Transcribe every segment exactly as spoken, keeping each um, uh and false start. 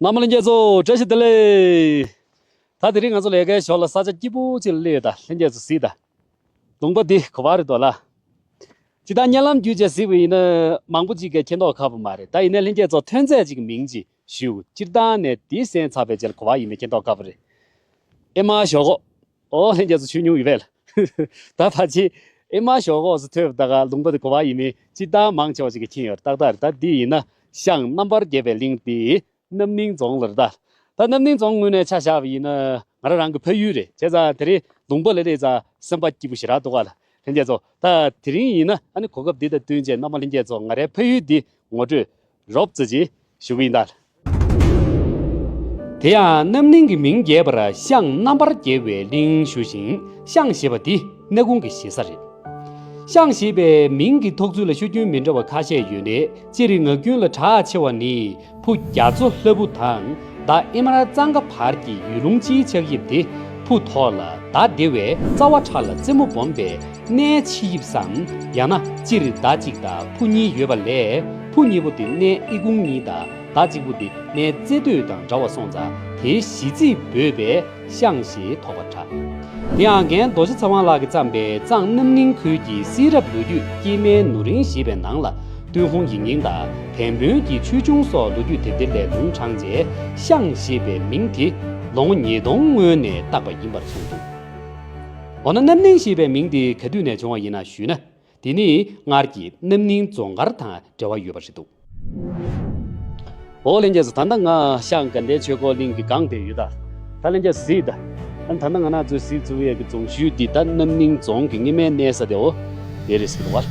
རྣམ་པ་ལྷན་རྒྱས་ཚོ་བཀྲ་ཤིས་བདེ་ལེགས། ད་དེ་རིང་ང་ཚོ་ལས་ཀའི་ཞོར་ལ་ས་ཆ་སྐྱིད་པོ་ཅིག་ལ་སླེབས་ཡོད། ད་ལྷན་རྒྱས་ཚོ་གཟིགས་དང་། ལུང་པ་འདི་ག་པར་རེད་འདུག་ལ། སྤྱིར་བཏང་བརྙན་ལམ་བརྒྱུད་བྱས་གཟིགས་པ་ཡིན་ན་མང་པོ་ཅིག་གིས་མཁྱེན་མདོག་ཁ་པོ་མ་རེད། ད་ཡིན་ནའི་ལྷན་རྒྱས་ཚོ་ཐོན་རྫས་ཅིག་གི་མིང་ཅིག་ཞུ། སྤྱིར་བཏང་ནས་འདི་གསན་ཚར་བའི་རྗེས་ལ་ག་པར་ཡིན་མིན་མཁྱེན་མདོག་ཁ་པོ་རེད། ཨེ་མ་ཞོག་གོ། ཨོ་ལྷན་རྒྱས་ཚོ་ཆོས་ཉུང་ཡོད་པས་ལ། ད་ཕལ་ཆེར་ཨེ་མ་ཞོག་གོ་ཟེར་ཐོས་པ་ད་ག་ལུང་པ་འདི་ག་པར་ཡིན་མིན་སྤྱིར་བཏང་མང་ཆེ་བ་ཅིག་གིས་མཁྱེན་ཡོད་རེད། ཏག་ཏག་རེད། ད་འདི་ཡིན་ན་ཤངས་རྣམ་པར་རྒྱལ་བའི་གླིང་འདི། རྣམ་གླིང་རྫོང་ལ་རེད་ད། ད་རྣམ་གླིང་རྫོང་ངོས་ནས་ཆ་བཞག་པ་ཡིན་ན་ང་རང་རང་གི་ཕ་ཡུལ་རེད། བྱས་ཙང་དེ་རིང་ལུང་པ་ལ་སླེབས་ཙང་སེམས་པ་སྐྱིད་པོ་ཞེ་དྲག་འདུག་ག་ལ། ལྷན་རྒྱས་ཚོ་ད་དེ་རིང་ཡིན་ན་ཨ་ནི་གོ་སྐབས་འདི་དང་བསྟུན་བྱས་རྣམ་པ་ལྷན་རྒྱས་ཚོ་ང་རའི་ཕ་ཡུལ་འདི་ངོ་སྤྲོད་རོབ་ཙམ་ཅིག་ཞུ་གི་ཡིན་ད། དེ་ཡང་རྣམ་གླིང་གི་མིང་རྒྱས་པར་ཤངས་རྣམ་པར་རྒྱལ་བའི་གླིང་ཞུ་ཞིང་ཤངས་ཞེས་པ་འདི་གནས་ཁུངས་ཀྱི་ཞེ་ས་རེད། ཤངས་ཞེས་པའི་མིང་གི་ཐོགས་ཚུལ་ལ་ཤོད་རྒྱུན་མི་འདྲ་བ་ཁ་ཤས་ཡོད་ནས། སྤྱིར་ངག་རྒྱུན་ལ་གྲགས་ཆེ་བ་ནི་ཕུ་རྒྱ་མཚོ་ལྷ་བུ་དང་མདའ་ཨེ་མ་ར་གཙང་ཁ་བར་གྱི་ཡུལ་ལུང་སྤྱིའི་ཆགས་དབྱིབས་དེ་ཕུ་ཐོག་ལ་མདའ་སྡེ་བའི་རྩ་བ་ཁྲ་ལ་རྩེ་མོ་སྦོམ་པའི་སྣའི་ཕྱི་དབྱིབས་སམ། ཡང་ན་སྤྱིར་མདའ་གཅིག་དང་ཕུ་གཉིས་ཡོད་པ་ལས་ཕུ་གཉིས་པོ་དེ་སྣའི་ཨི་ཁུང་གཉིས་དང་མདའ་གཅིག་པོ་དེ་སྣའི་རྩེ་སྟོད་དང་འདྲ་བ་སོང་ཙང་དེའི་གཞི་རྩིས་འབོད་པས། ཤངས་ཞེས་ཐོགས་པར་གྲགས། དེ་ཡང་རྒན་རྡོ་རྗེ་ཚེ་དབང་ལགས་ཀྱིས་བརྩམས་པའི་གཙང་རྣམ་གླིང་ཁུལ་གྱི་སྲིད་རབ་ལོ་རྒྱུས་སྐྱེས་མའི་ནུ་རིན་ཞེས་པའི་ནང་ལ་ཏུན་ཧོང་ཡིག་རྙིང་དང་བན་བོན་གྱི་ཆོས་འབྱུང་སོགས་ལོ་རྒྱུས་དེབ་ཐེར་ལས་ལུང་དྲངས་རྗེས་ཤངས་ཞེས་པའི་མིང་དེ་ལོ་ངོ་ཉིས་སྟོང་སྔོན་ནས་བཏགས་པ་ཡིན་པར་གསུངས་འདུག། འོ་ན་རྣམ་གླིང་ཞེས་པའི་མིང་དེ་ག་དུས་ནས་བྱུང་བ་ཡིན་ན་ཞུས་ན། དེ་ནི་སྔར་གྱི་རྣམ་གླིང་རྫོང་མཁར་དང་འབྲེལ་བ་ཡོད་པ་རེད་འདུག། འོ་ལྷན་རྒྱས་ཚོ། ད་ལྟ་ང་ཤངས་དགའ་ལྡན་ཆོས་འཁོར་གླིང་གི་སྒང་དེར་ཡོད་ད། ད་ལྷན་རྒྱས་གཟིགས་ད། ཨ་ནི་ད་ལྟ་ང་རང་ཚོའི་གཟིགས་ཚུགས་ཡས་ཀྱི་རྫོང་ཤུལ་འདི་ད་རྣམ་གླིང་རྫོང་གི་སྔོན་མའི་གནས་ས་དེ་འོ་དེ་རེད་ཟེར་གི་འདུག་བ།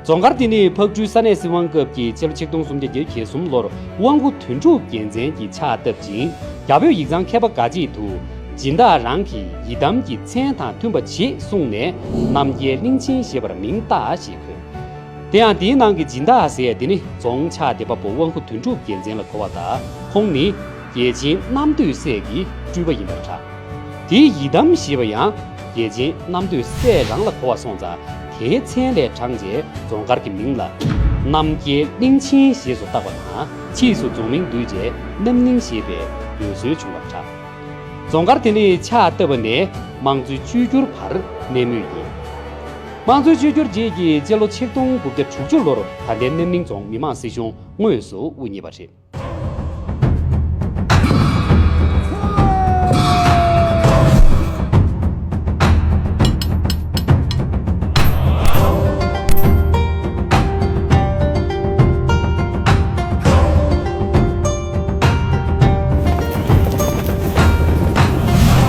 རྫོང་མཁར་དེ་ནི་ཕག་གྲུའི་ས་གནས་སྲིད་དབང་སྐབས་ཀྱི་སྤྱི་ལོ་ཆིག་སྟོང་སུམ་བརྒྱ་བརྒྱད་ཅུ་གྱ་གསུམ་ལོར་དབང་སྐུ་དོན་གྲུབ་རྒྱལ་མཚན་གྱིས་ཕྱག་བཏབ་ཅིང་། རྒྱ་བོད་ཡིག་ཚང་མཁས་པ་འགའ་ཅིག་ཏུ་སྦྱིན་བདག་རང་གི་ཡི་དམ་གྱི་མཚན་དང་མཐུན་པ་བྱེད་གསུངས་ནས་རྣམ་རྒྱལ་གླིང་ཆེན་ཞེས་པར་མིང་བཏགས་ཞེས་འཁོད། དེ་ཡང་དེའི་ནང་གི་སྦྱིན་བདག་ཟེར་ཡ་དེ་ནི་རྫོང་ཕྱག་སྡེ་པ་པོ་དབང་སྐུ་དོན་གྲུབ་རྒྱལ་མཚན་ལ་གོ་བ་དང་། ཁོང་ནི་རྒྱལ་ཆེན་རྣམ་ཐོས་སྲས་ཀྱི་སྤྲུལ་པ་ཡིན་པར་གྲགས། དེའི་ཡི་དམ་ཞེས་པ་ཡང་རྒྱལ་ཆེན་རྣམ་ཐོས་སྲས་རང་ལ་གོ་བ་སོང་ཙང་དེའི་མཚན་ལས་དྲངས་རྗེས་རྫོང་མཁར་གྱི་མིང་ལ་རྣམ་རྒྱལ་གླིང་ཆེན་ཞེས་སུ་བཏགས་པ་དང་། ཕྱིས་སུ་རྫོང་མིང་བསྡུས་རྗེས་རྣམ་གླིང་ཞེས་པའི་འབོད་སྲོལ་བྱུང་བར་གྲགས། རྫོང་མཁར་དེ་ནི་ཕྱག་བཏབ་པ་ནས་དམངས་གཙོའི་བཅོས་བསྒྱུར་བར་གནས་མུས་ཡིན། དམངས་གཙོའི་བཅོས་བསྒྱུར་རྗེས་ཀྱི་སྤྱི་ལོ་ཆིག་སྟོང་དགུ་བརྒྱ་དྲུག་ཅུ་ལོར་ད་ལྟའི་རྣམ་གླིང་རྫོང་མི་དམངས་སྲིད་གཞུང་དངོས་སུ་དབུ་བརྙེས་པ་རེད།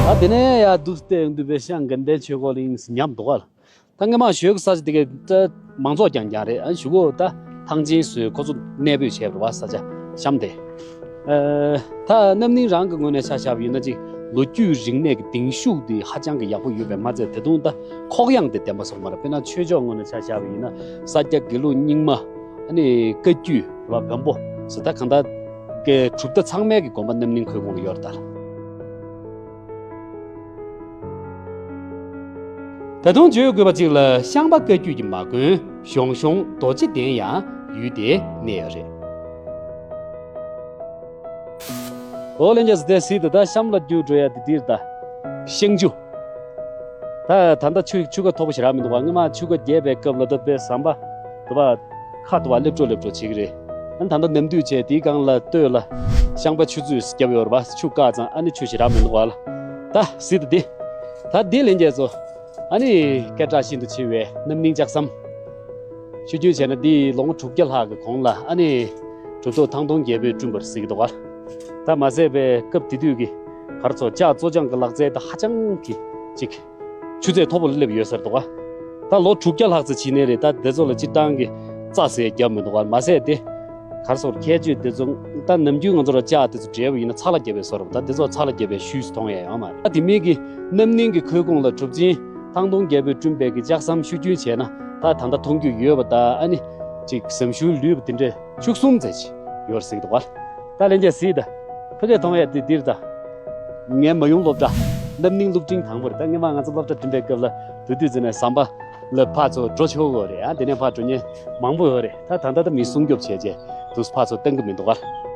ཨ་དེ་ནས་ཡར་འདུག་སྟེ་ཡོང་དུས་པའི་ཤང་དགའ་ལྡན་ཆོས་འཁོར་གླིང་ཉམས་འདུག་ག་ལ། ད་སྔོན་མ་ཞོལ་གྱི་ས་ཆ་དེ་གའི་ད་མང་ཚོགས་རྐྱང་རྐྱང་རེད། ཨ་གཞུག་གུ་ད་ཐང་ཆེན་བཟོས་ཁོ་ཚོ་གནས་སྤོས་བྱས་པ་རེད་བ། ས་ཆ་གཤམ་དེ། ཨ་ད་རྣམ་གླིང་རང་གི་ངོས་ནས་ཆ་བཞག་པ་ཡིན་ན་ཅིག་ལོ་རྒྱུས་རིག་གནས་ཀྱི་གདིང་ཤུགས་དེ་ཧ་ཅང་གི་ཡག་པོ་ཡོད་པས་མ་ཚད་ད་དུང་ད་ཁོག་ཡངས་དེ་ལྡན་པ་སོགས་མ་རེད། དཔེར་ན་ཆོས་ཕྱོགས་ངོས་ནས་ཆ་བཞག་པ་ཡིན་ན་ས་སྐྱ་དགེ་ལུགས་རྙིང་མ། ཨ་ནི་བཀའ་བརྒྱུད་རེད་བ། བོན་པོ་ཟེར་ད་གང་ལྟར་གྱི་གྲུབ་མཐའ་ཚང་མའི་གི་དགོན་པ་རྣམ་གླིང་ཁུལ་ཁོངས་ལ་ཡོད་རེད་ད། ད་དུང་བརྗོད་དགོས་པ་གཅིག་ལ་ཤངས་པ་བཀའ་བརྒྱུད་ཀྱི་མ་དགོན་གཞོང་གཞོང་རྡོ་རྗེ་གདན་ཡང་ཡུལ་དེར་གནས་ཡོད་རེད། འོ་ལྷན་རྒྱས་ཚོ་དེ་གཟིགས་དང་། ད་གཤམ་ལ་རྒྱུགས་འགྲོ་ཡ་དེ་འདིར་ད་ཤིང་ཆུ། ད་ད་ལྟ་ཆུ་ཆུ་ཁ་མཐོ་པོ་ཞེ་དྲག་མི་འདུག་བ། སྔོན་མ་ཆུ་ཁ་རྒྱས་པའི་སྐབས་ལ་ད་དཔེ་ཟམ་པ་དུ་བ་ཁ་དུ་བ་སླེབས་འགྲོ་སླེབས་འགྲོ་བྱེད་ཀྱི་རེད། ཨ་ནི་ད་ལྟ་ནམ་དུས་བྱས་དེའི་སྒང་ལ་སྟོད་ལ་ཤངས་པ་ཆུ་མཛོད་བརྒྱབ་ཡོད་རེད་པ། ཆུ་བཀག་ཙང་ཨ་ནི་ཆུ་ཞེ་དྲག་མི་འདུག་བ་ལ། ད་གཟིགས་དང་འདི། ད་འདི་ལྷན་རྒྱས་ཚོ། ཨ་ནི་སྐད་གྲགས་ཤིན་ཏུ་ཆེ་བའི་རྣམ་གླིང་ལྕགས་ཟམ། ཤོད་རྒྱུན་བྱས་ན་འདི་ལོ་ངོ་དྲུག་བརྒྱ་ལྷག་གི་གོང་ལ་ཨ་ནི་གྲུབ་ཐོབ་ཐང་སྟོང་རྒྱལ་པོས་བསྐྲུན་པར་གཟིགས་ཀྱི་འདུག་བ། ད་མ་ཟད་པའི་སྐབས་དེ་དུས་ཀྱི་ག་རེ་ཟེར་ལྕགས་བཙོ་སྦྱང་གི་ལག་རྩལ་ད་ཧ་ཅང་གི་ཅིག་ཆུ་ཚད་མཐོ་པོ་ལ་སླེབས་ཡོད་ས་རེད་འདུག་བ། ད་ལོ་དྲུག་བརྒྱ་ལྷག་ཙམ་ཕྱིན་ནའི་རེད། ད་དེ་ཚོ་ལ་སྤྱིར་བཏང་གི་རྩྭ་ཟེར་རྒྱབ་མི་འདུག་བ། མ་ཟད་དེ་ག་རེ་ཟེར་ཁྱད་ཆོས་དེ་ཚོ་ད་ནམ་རྒྱུན་ང་ཚོ་ལ་ལྕགས་དེ་ཚོ་འདྲེས་པ་ཡིན་ན་ཚྭ་ལ་རྒྱབ་པའི་བཟོ་འདྲ་པོ། ད་དེ་ཚོ་ཚྭ་ལ་རྒྱབ་པའི་ཤུལ་སུ་མཐོང་ཡ་ཡོད་མ་རེད། ད་དེ་མིན་གྱི་རྣམ་གླིང་གི་ཁུལ་ཁོངས་ལ་གྲུབ་ཆེན་ཐང་སྟོང་རྒྱལ་པོས་བསྐྲུན་པའི་གི་ལྕགས་ཟམ་ཤོད་རྒྱུན་བྱས་ན་ད་ད་ལྟ་མཐོང་རྒྱུ་ཡོད་པ། ད་ཨ་ནི་ཅིག་ཟམ་ཤུལ་ལུས་པ་དེ་འདྲས་བཅུ་གསུམ་ཙམ་ཅིག་ཡོད་རེད་ཟེར་གྱི་འདུག་བ། ད་ལྷན་རྒྱས་གཟིགས་དང་། ཕ་གིར་མཐོང་ཡ་དེ་འདིར་ད། ངའི་མ་ཡུམ་སློབ་གྲྭ། རྣམ་གླིང་སློབ་འབྲིང་དང་པོ་རེད། ད་སྔོན་མ་ང་ཚོ་སློབ་གྲྭ་འགྲིམ་པའི་སྐབས་ལ་དེ་དུས་ཙམ་ནས་ཟམ་པ་ལ་ཕར་ཚུར་འགྲོ་ཆོག་གི་རེད། ཨ་དེ་ནས་ཕར་འགྲོ་མཁན་མང་པོ་ཡོད་རེད། ད་ད་ལྟ་ད་མི་སྲུང་སྐྱོབ་བྱས་རྗེས་དུས་སུ་ཕར་ཚུར་བཏང་གི་མི་འདུག་བ།